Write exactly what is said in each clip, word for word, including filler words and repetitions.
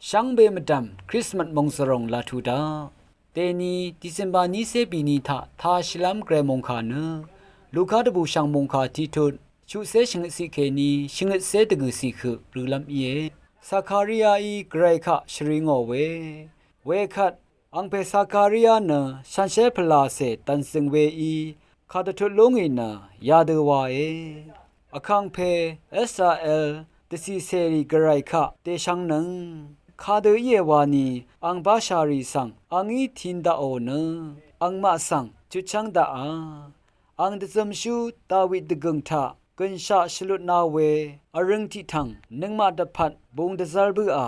Shvngbe mvdv̀m Krismas mòngzvròng laq tuq daq. Dèni December nícé bìni taq tāshìlv́m gvray mòngkà nø Luka dvbùshv̀ng mòngkà tiqtut shuqcé shvngøtciq kèní shvngøtcé dvgø̀ciq høq rølv́m íe. Sakariaí gvray kaq shvri ngò we. Wekvt angpè Sakaria nø shanshér pvlacè dv̀nzø̀ng weí kàdvtut lúngì nø yadø wae. Vkàngpè Israel dvcìcèrì gvray kaq dèshvngnøng kadø íe wani ang bashà rì svng a ngí tin daqò nø angmaq svng chutchv́ng daqà. Ang dvzømshú Dawid dvgø̀ng taq gø̀nshaq shvlutna we vrøng tiqtv̀ng nøngmaq dvpvt bung dvzv́r bǿà.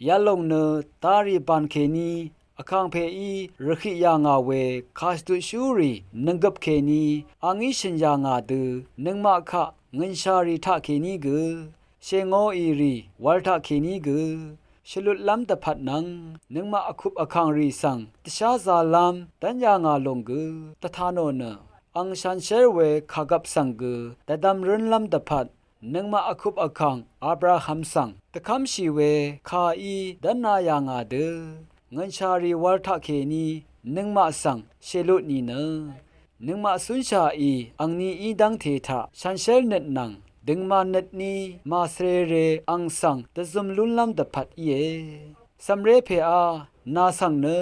Yalòng nø darì bàn kèní vkàngpèí rvhiq yà ngà we kàshvdutshúrì nvnggøp kèní a ngí shø̀n yà ngà dø nøngmaq kaq ngø̀nshàrì taqkèní gø shèngōì rì wv̄l taqkèní gø shvlutlv́m dvpvt nvng nøngmaq vkup vkàngrì svng dvsházālv́m dv́n yà ngà lòng gø dvta nò nø ang shanshér we kàgvp svng gø dvdvm rǿnlv́m dvpvt nøngmaq vkup vkàng Abraham svng dvkv́mshì we kàí dv́na yà ngà dø ngø̀nshàrì wv̄l taqkèní nøngmaq svng shèlut nìnø nøngmaq cúnshàì angni í dv́ngte taq shanshér nøt nvng døngman nøtní màsvrere ang svng dvzøm lúnlv́m dvpvt íe. Cv̀mré pèá nà svng nø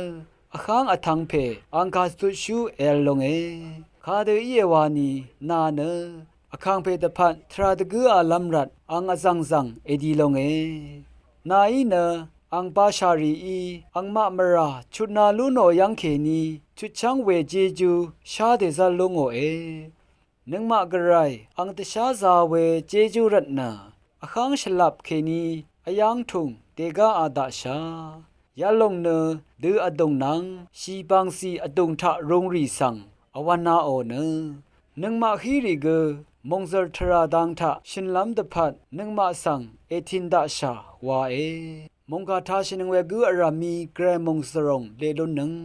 vháng vtv̄ng pè ang kàshvdutshú èv̄l longe. Kadø íe wani nà nø vkàngpè dvpvt tvrà dvgǿalv́m rvt ang vzv̀ngzv̀ng èdi longe. Nàí nø ang bashà rìí angmaq mvrà chutna lú nò yv́ng kèní chutchv́ng we jejú shá dèzv́l lú ngòe. Nøngmaq gvray ang dvsházā we jejú rvtnø vháng shvlap kèní vyv́ng tùng dègáā daqshà. Yalòng nø dø vdùng nvng shìbàngcì vdùng taq rūngrì svng vwv̄naò nø nøngmaq hírì gø mòngzø̀r tvrà dang taq shø̀nlv́m dvpvt nøngmaq svng ètin daqshà wae. Mòngkà tāshìnøng we gǿ vrv̀mí gvray mòngzvròng leq lúnnøng